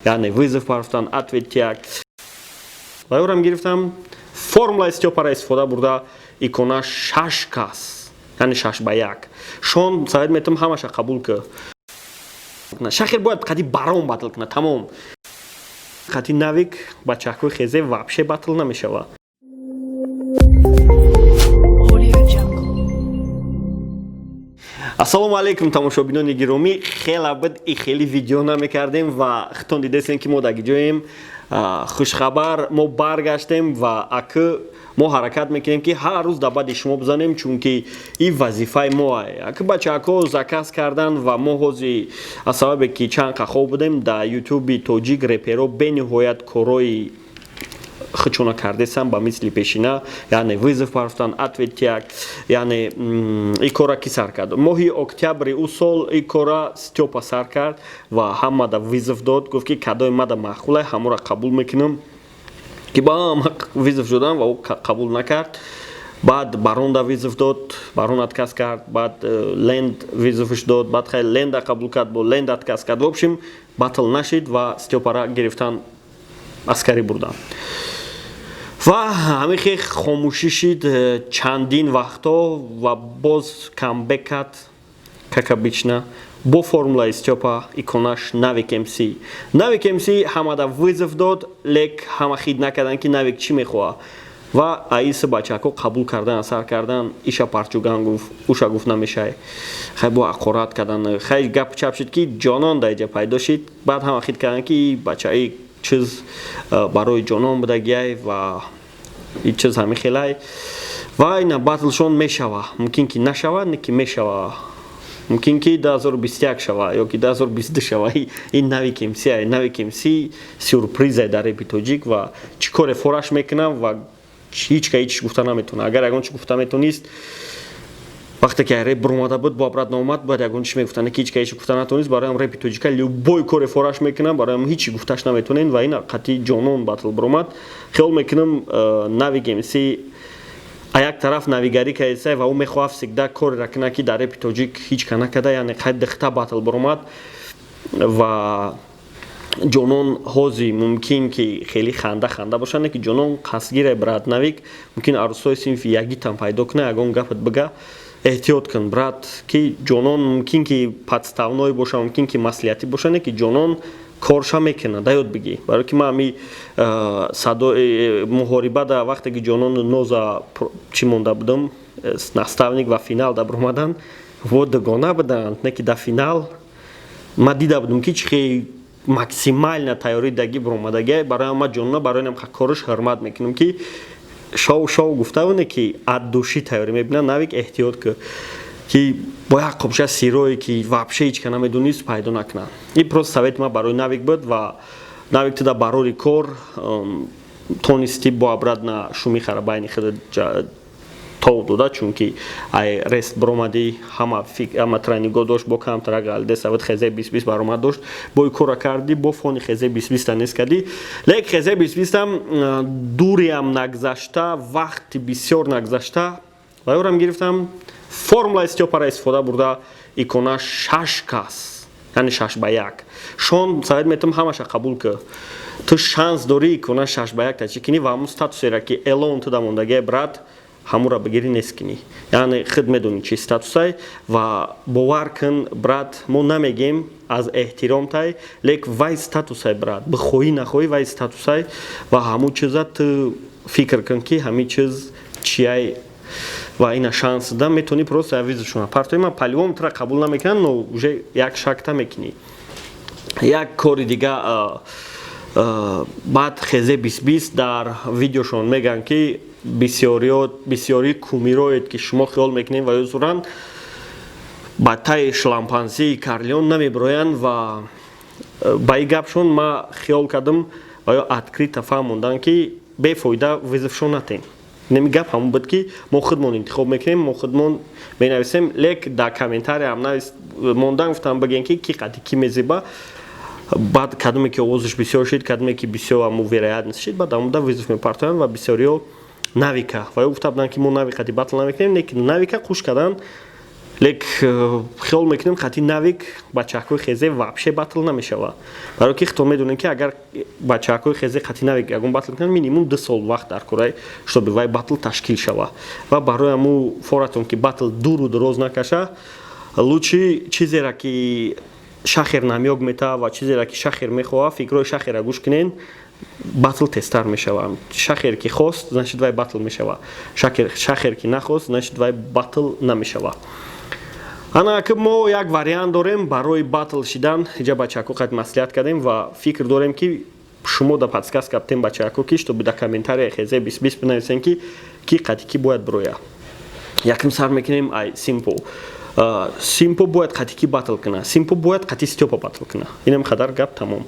Яъне вызов партофтан, ответ як ва ёрам гирифтам, формулаи Стёпара истифода бурда, икона шаш кас, яъне 6 ба 1. Шон совет метам, ҳамаша қабул ки шахир бояд қади барон батл кунад, тамом. Қати Навик бачаҳкои хезе вообще батл намешавад. Audio Jungle. Ассалому алайкум, тамошобинони гиромӣ. Хела буд и хеле видео намекардем ва хитон дидесем, ки мо дар ҷоем. Хушхабар, мо баргаштем ва акы мо ҳаракат мекунем, ки ҳар рӯз дар баъди шумо бизанем, чунки ин вазифаи мо. Акы бачаҳако заказ кардан ва мо ҳози аз сабабе ки чанд қахо будем, дар Ютуби тоҷик реперо бениҳоят корои худшона кардесам, ба мисли пешина, яъне вызов партофтан, ответ як. Яъне и кора ки сар кард? Моҳи октябри ӯ сол и кора Стёпа сар кард ва ҳамада вызов дод, гуфт, ки кадои мада маъқулай, ҳамора қабул мекунам, ки ба ҳама вызов шудам ва ӯ қабул накард. Баъд Баронда вызов дод, Барон отказ кард. Баъд Ленд вызовш дод, баъд хай Ленда қабул кард, бо Ленд отказ кард. В общем, батл нашид ва Стёпара гирифтан, аскарӣ бурдан ва ҳамин хел хомӯшӣ шид чандин вақтҳо. Ва боз камбек кард, как обычно, бо формулаи Стёпа, иконаш Навик МС. Навик МС ҳамада вызов дод, лек ҳама хид накарданд, ки Навик чӣ мехоҳад. Ва аиси бачаҳако қабул кардан сар кардан, иша парчуган гуфт, уша гуфт намешай, хай бо ақорат кардан, хай гап чап шид, ки Ҷонон дар иҷа пайдо шид. Баъд ҳама хид карданд, ки бачаи чиз барои Ҷонон будагиай ва и чиз ҳами хелай. Ва ина батлшон мешава, мумкин ки нашава, не ки мешава, мумкин ки 2021 шава ё ки 2022 шава. Ин Навик МС, Навик МС сюрпризае дар репи тоҷик ва чӣ коре фораш мекунам ва ҳеч ка ҳеч гуфта наметавона. Агар ягон чи гуфта метонист, вақте ки реп буромада буд, бо обратно омад, бояд ягон чи мегуфтанд, ки ҳеч ка ҳеч гуфта натавонист. Бароям репи тоҷика любой коре фораш мекунам, бароям ҳечи гуфташ наметавонед. Ва ин қатъи Ҷонон батл буромад, хиёл мекунам, Навик МС а як тараф навигарӣ кардисай ва ӯ мехоҳад всегда кореро кунад, ки дар репи тоҷик ҳеч ка накарда. Яъне қайд дихта батл буромад ва Ҷонон ҳози мумкин ки хеле ханда ханда бошад, не ки Ҷонон қасдгире. Брат Навик, мумкин арӯсҳои синфи ягитам пайдо кунад, ягон гапат бига, эҳтиёт кун, брат, ки Ҷонон мумкин ки подставной боша, мумкин ки маслиҳатӣ боша, не ки Ҷонон корша мекунад, да ёд бигӣ. Барое ки ман ҳами садои муҳориба да вақте ки Ҷонон ноза чӣ монда будам, наставник, ва финал да баромадан, во дугона буданд, не ки дар финал ман дида будам, ки чӣ хел максимально тайёрӣ даги баромадагӣ. Барои ман Ҷонона, барои нам кораш ҳурмат мекунам, ки шоу шоу гуфта буне, ки от души тайёрӣ мебинад. Навик, эҳтиёт ки бо як қобша сирое, ки вообще ҳеч ка намедонист, пайдо накунад. Ин просто совети ман барои Навик буд. Ва Навик, туда барори кор тонистӣ бо обратно шумихара байни худ тов дода, чунки ай рест баромадӣ, ҳама тренинго дошт, бо камтара галде савод хезе 20 20 баромад дошт, бо и кора кардӣ, бо фони хезе 20 20-та нест кардӣ. Лек хезе 20 20-там дуриам нагзашта, вақти бисёр нагзашта ва ёрам гирифтам, формулаи Стёпара истифода бурда, икона шаш кас, яъне 6 ба 1. Шон совет метам, ҳамаша қабул ки ту шанс дорӣ икона 6 ба 1 тачи кунӣ ва ҳамун статусера, ки элон туда мондагия, брат, ҳамура бигирӣ, нест кунӣ. Яъне худ медонӣ, чи статусай. Ва бовар кун, брат, мо намегем аз эҳтиромтай, лек вай статусай, брат, бихоҳӣ нахоҳӣ, вай статусай. Ва ҳамун чиза ту фикр кун, ки ҳамин чиз чияй. Ва ина шанс да метавонӣ просто авизашона партои ман по-любому тура қабул намекунанд, но уже як шакта мекунӣ. Як кори дига, баъд хезе 20 20 дар видеошон мегӯянд, ки бисёри кумироед, ки шумо хиёл мекунед ва ё зуранд, ба таи шлампансии Карлеон намебироянд. Ва ба ин гапшон ма хиёл кардам, ва ё открыто фаҳмонданд, ки бефоида вызовшон натем. Неми гап ҳамон буд, ки мо худмон интихоб мекунем, мо худмон менависем. Лек дар комментариям мондан, гуфтам, бигем, ки ки қати ки мезеба. Баъд кадоме ки овозаш бисёр шид, кадоме ки бисёр аму вероятность шид, баъд амуда вызов мепартоянд. Ва бисёриҳо Навика ва ё гуфта буданд, ки мо Нави қати батл намекунем, лекин Навика қуш кардан. Лек хиёл мекунем, қати Навик бачаҳакои хезе вообще батл намешава, барое ки хито медонем, ки агар бачаҳакои хезе қати Навик ягон батл кунанд, минимум 2 сол вақт дар кораи, чтобы вай батл ташкил шава. Ва барои ҳаму форатон, ки батл дуру дароз накаша, лучше чизера, ки шахер намёк мета ва чизера, ки шахер мехоҳа, фикрҳои шахера гӯш кунен, батл тезтар мешава. Шахер ки хост, значит, вай батл мешава, шахер ки нахост, значит, вай батл намешава. Ана ки мо як вариант дорем барои батл шидан. Иҷа бачаҳако қад маслиҳат кардем ва фикр дорем, ки шумо да подсказка бтем, бачаҳако, ки чтобы да комментария хезе 20 20 бинависем, ки ки қати ки бояд бироя. Якм сар мекунем ай Симпо. Симпо бояд қати ки батл куна? Симпо бояд қати Стёпа батл куна. Инам қадар гап, тамом.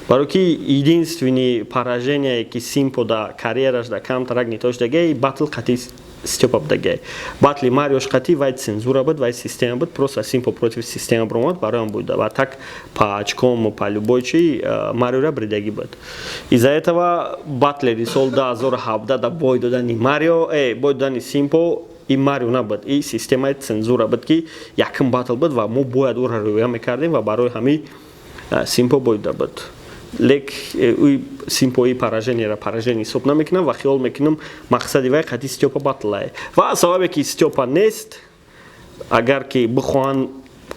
Барои ки единственный поражение, ки Симпо да карьераш да камтарак нитош дагай, батл қати Стёпа будагай. Батли Мариош қати вай цензура буд, вай система буд, просто Симпо против система бромад, бароям буд. Ва так по очком, по любой чи Мариора бридагӣ буд. Из-за этого батлери сол 2017 да бой додани Марио, бой додани Симпо и Марио набуд, и системаи цензура буд, ки якм батл буд ва мо бояд ӯро рӯя мекардем. Ва барои ҳамин Симпо бой да буд. Лек ӯ Симпои поражениеро поражение ҳисоб намекунам ва хиёл мекунам, мақсади вай қати Стёпа батлае. Ва сабабе ки Стёпа нест, агар ки бихоҳанд,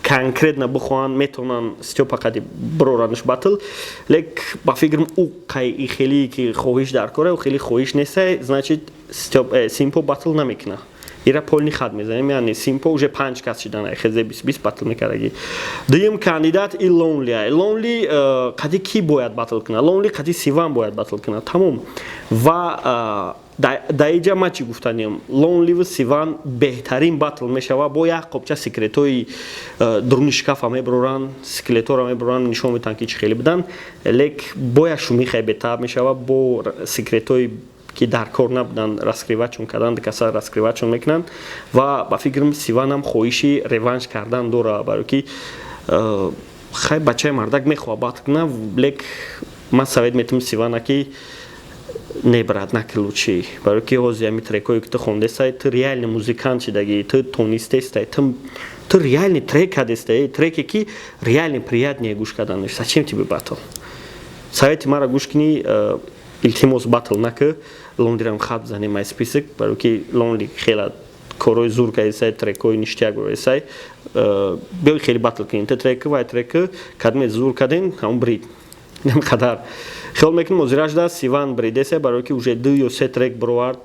конкретно бихоҳанд, метавонанд Стёпа қади бироранш батл. Лек ба фикрам, ӯ қай хеле ки хоҳиш дар кора, ӯ хеле хоҳиш нестай, значит, Симпо батл намекунад. Ира полный хат мезанем, яъне Симпо уже панҷ кас шидан, хезе 20 20 батл мекардагӣ. Дуюм кандидат и Лонли. Лонли қади ки бояд батл кунад? Лонли қади Сиван бояд батл кунад, тамом. Ва дар иҷа ман чӣ гуфтаниям? Лонливу Сиван беҳтарин батл мешава, бо як қопча секретҳои дуруни шкафа мебуроранд, скелетҳоро мебуроранд, нишон медиҳанд, ки чӣ хеле буданд. Лек бо як шумихай бетаб мешава, бо секретҳои ки дар кор набуданд, раскрывать шон кардан, каса раскрывать шон мекунанд. Ва ба фикрам, Сиванам хоҳиши реванш кардан дора, барое ки хай, бачаи мардак мехоҳад батл кунад. Лек ман совет метавам Сивана, ки не, брат, наки лучше, барое ки ҳозир ҳами трекҳое, ки ту хондестай, ту реально музыкант шидагӣ, ту тонистестай, ту реальный трек кардестай, треке, ки реально приятнее гӯш карданаш. Зачем тебе батл? Совети мара гӯш кунӣ, илтимос, батл накӣ. Лондирам хат занем ай список, барое ки Лонли хела корҳои зур кардесай, трекҳои ништяк буресай. Биёй, хеле батл кунем, ту треки, вай треки, кадме зур карден, ҳамон брид. Қадар хиёл мекунем, озирашда Сиван бридесе, барое ки уже ду ё се трек бировард,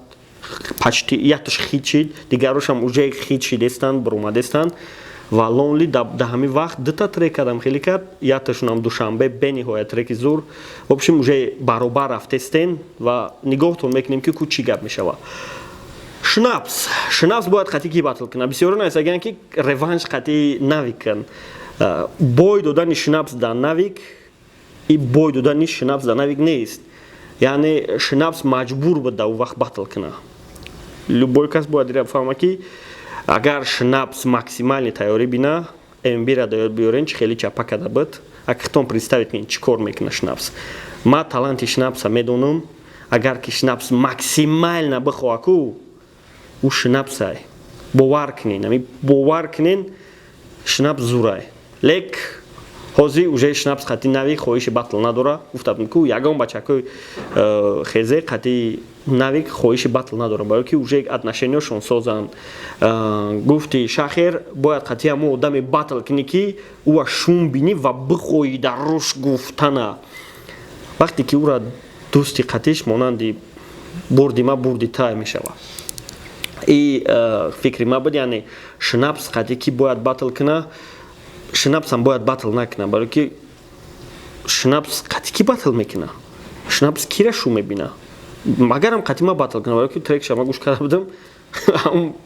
почти якташ хит шид, дигарошам уже хит шидестанд, буромадестанд. Ва Лонли да ҳамин вақт дута трек кардам, хеле кард, якташунам Душанбе, бениҳоят треки зур. В общем, уже баробар рафтестен ва нигоҳтон мекунем, ки ку чӣ гап мешава. Шнапс. Шнапс бояд қати ки батл кунад? Бисёро нависагиянд, ки реванш қати Навик кун. Бой додани Шнапс дар Навик и бой додани Шнапс дар Навик нест, яъне Шнапс маҷбур буд дар он вақт батл кунад. Любой кас бояд ира фаҳма, ки агар Шнапс максимальный тайёрӣ бина, МБра да ёд биёрен, чи хеле чапа карда буд. Акхтон представить кунед, чӣ кор мекунад Шнапс. Ма таланти Шнапса медонам. Агар ки Шнапс максимально бихоҳа ку, ӯ Шнапсай, бовар кунен, ами бовар кунен, Шнапс зурай. Лек ҳозир уже Шнапс қати Нави хоҳиши батл надора. Гуфтам ку, ягон бачакои хезе қати Навик хоҳиши батл надорам, барое ки уже отношениёшон созанд. Гуфти шахер, бояд қати ҳамон одаме батл кунӣ, ки ӯа шум бинӣ ва бихоҳӣ дар руш гуфтана. Вақте ки ӯра дӯсти қатиш, монанди бурди ма бурди тай мешавад. И фикри ма буд, яъне Шнапс қати ки бояд батл куна? Шнапсам бояд батл накуна, барое ки Шнапс қати ки батл мекуна? Шнапс кира шу мебина? Магарам қати ма батл куна, барое ки трекша ма гӯш карда будам,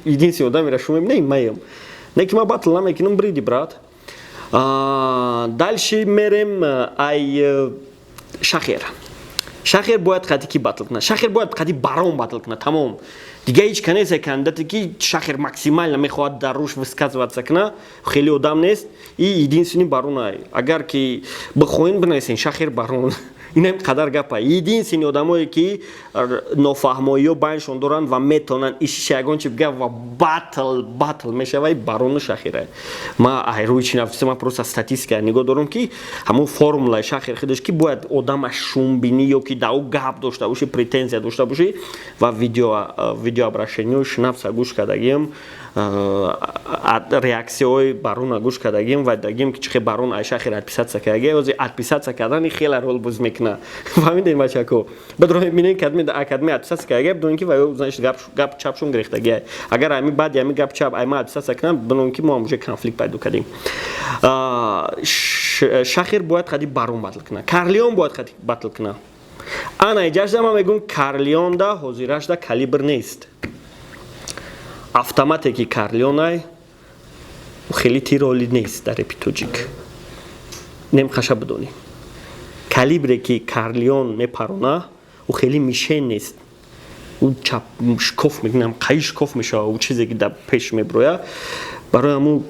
единственный одамера шу мебина маям. Не ки ма батл намекунам, бриди, брат. Дальше мерем ай шахер. Шахер бояд қати ки батл куна? Шахер бояд қати Барон батл куна, тамом. Дига ҳеҷ канеса кандидате, ки Шахер максимально мехоҳад дар руш высказываться кна, хеле одам нест. И единственный Барунай. Агар ки бихоҳен, бинависен Шахер, Барун, инам қадар гапа. Единственный одамое, ки нофаҳмоиё байншон доранд ва метавонанд ишиша ягон чи бигӯяд ва батл мешава, Барону Шахира. Ма айрӯи чи нафтиса, ма просто статистика нигоҳ дорам, ки ҳамон формулаи Шахир худаш, ки бояд одама шумбинӣ ё ки да ӯ гап дошта бошӣ, претензия дошта бошӣ. Ва видеообращение шинафса гӯш кардагиам, реаксияҳои Барона гӯш кардагим ва дагим, ки чихе Барон ай Шахир отписаться кардаги. Ози отписаться кардани хела рол боз мекуна, фаҳмидем, бачако? Бадро мебинем, кадми академи отписаться кардаги, бидонем, ки ва, значит, гап чапшон гирехтаги. Агар ами баъди ами гап чап ай ма отписаться кунам, бидонем, ки мо ҳам уже конфликт пайдо кардем. Шахир бояд хади Барон батл куна, Карлион бояд хади батл куна. Ана иҷашда ман мегӯм, Карлионда ҳозирашда калибр нест. Автомате, ки Карлионай, хеле тироли нест дар репи тоҷик. Немхаша бидонӣ, калибре, ки Карлион мепарона, ӯ хеле мишень нест. Ӯ чап шкоф мекунам, қаи шкоф мешава ӯ чизе, ки дар пеш меброя. Барои ҳамун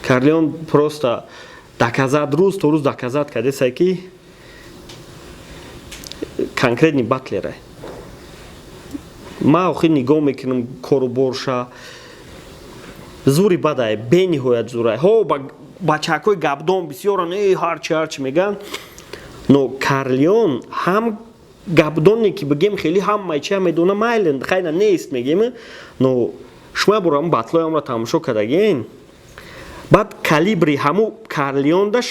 Карлион просто доказать, рӯз то рӯз доказать кардесай, ки конкретный батлерай. Ма охир нигоҳ мекунам кору борша, зури бадай, бениҳоят зурай. Ҳо, бачакҳои гапдон бисёран, э ҳарчи ҳарчи мегӯянд, но Карлион ҳам гапдоне, ки бигем, хеле ҳамаи чия медона, майли, хайна нест мегем, но шумо бор ҳамн батлои амро тамошо кардагин, баъд калибри ҳаму Карлионда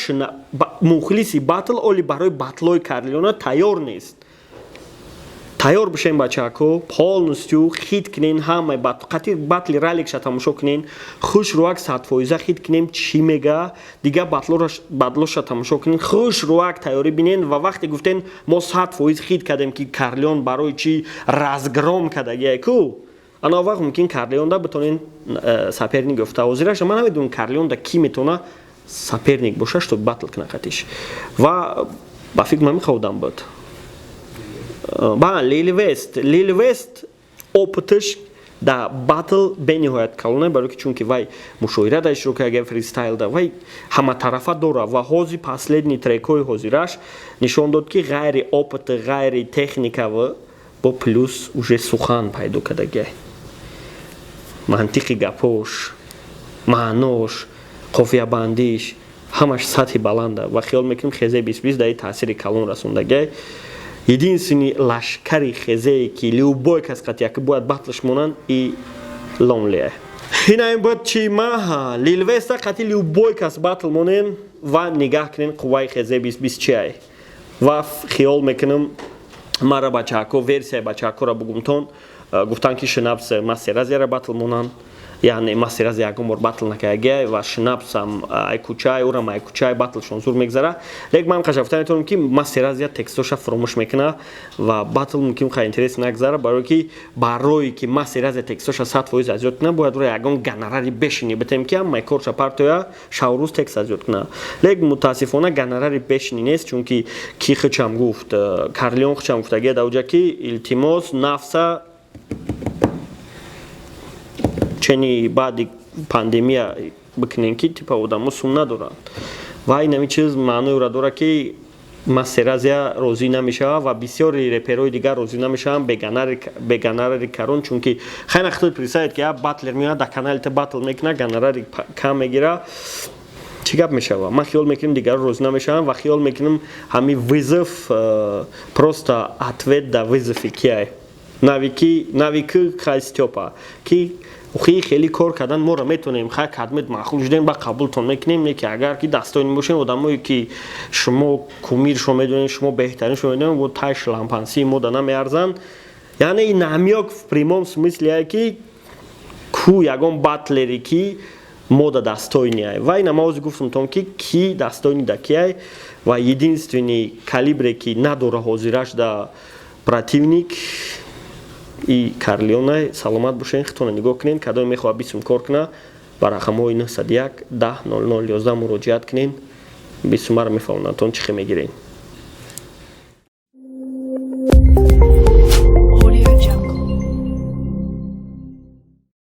мухлиси батл оли барои батлои Карлиона тайёр нест. Тайёр бишем, бачако, полностью хит кунен, ҳамаи қатъи батли раликша тамошо кунен, хушрӯак 100% хит кунем, чӣ мега. Дигар батлоша тамошо кунен, хушрӯак тайёрӣ бинен. Ва вақте гуфтен, мо 100% хит кардем, ки Карлион барои чӣ разгром кардагия ку, ана вақт мумкин Карлионда битонен соперник ёфта. Ҳозираша ман намедонам, Карлионда кӣ метавона соперник боша, что батл куна қатиш. Ва ба фикр ман мехоҳам буд ба Лили Вест. Лили Вест опыташ да батл бениҳоят калона, барои ки чунки вай мушоира да иштирок карда, фристайл да, вай ҳаматарафа дора. Ва ҳози последний трекҳои ҳозираш нишон дод, ки ғайри опыт, ғайри техникава, бо плюс уже сухан пайдо кардагиай, мантиқи гапош, маънош, қофиябандиш ҳамаш сатҳи баланда. Ва хиёл мекунем, хезе бисбис дар таъсири калон расондагиай. Единственный лашкари хезее, ки любой кас қатияки бояд батлш монанд, и Лонлие. Инаин бояд чи ма Лилвеста қати любой кас батл монем ва нигаҳ кунем, қувваи хезе бисбис чиай. Ва хиёл мекунам, мара бачаҳако, версияи бачаҳакоро бугумтон, гуфтанд, ки Шинапс Мастеразияра батл монанд, яъне Мастерази ягон бор батл накардагиай ва Шинапсам ай кӯчай, урам ай кӯчай, батлшон зур мегзара. Лек ман қаша гуфта метавонам, ки Мастеразия текстоша фуромӯш мекуна ва батл мумкин хай интерес нагзара, барое ки Мастеразия текстоша 100% азёд куна, бояд ура ягон гонорари бешини битем, ки ҳамаи корша партоя, шаврӯз текст азёд куна. Лек мутаассифона гонорари бешини нест, чунки ки хичам гуфт, Карлион хичам гуфтагия дар ки илтимос, нафса чени баъди пандемия бикунем, ки типа одамо сум надоранд. Ва инами чиз маънои ӯра дорад, ки Мастеразия розӣ намешавад ва бисёри реперои дигар розӣ намешаванд бе гонорари карон, чунки хайна худот представить, ки я батлер меояд, дар канали та батл мекунад, гонорари кам мегира, чӣ гап мешавад? Ман хиёл мекунам, дигарро розӣ намешаванд ва хиёл мекунам, ҳами вызов просто ответ да вызови киай навики навики хай Стёпа, ки охи хеле кор кардан моро метонем, хай кадмет маъқул шудем, ба қабултон мекунем, не ки агар ки дастони бошем, одамое, ки шумо кумиршо медонед, шумо беҳтариншо медонед, бо тай шлампансии мо да намеарзанд. Яъне ин намёк в прямом смысле, ки ку ягон батлере, ки мода достойный. Ва ина ма ози гуфтамтон, ки достойный да киай. Ва единственный калибре, ки надора ҳозираш да противник, и Карлионай. Саломат бошен, хитона нигоҳ кунен. Кадоме мехоҳад бисум кор куна, ба рақамҳои 901 10 00 11 муроҷиат кунен, бисумаро мефаҳмонанд, чӣ хе мегирен.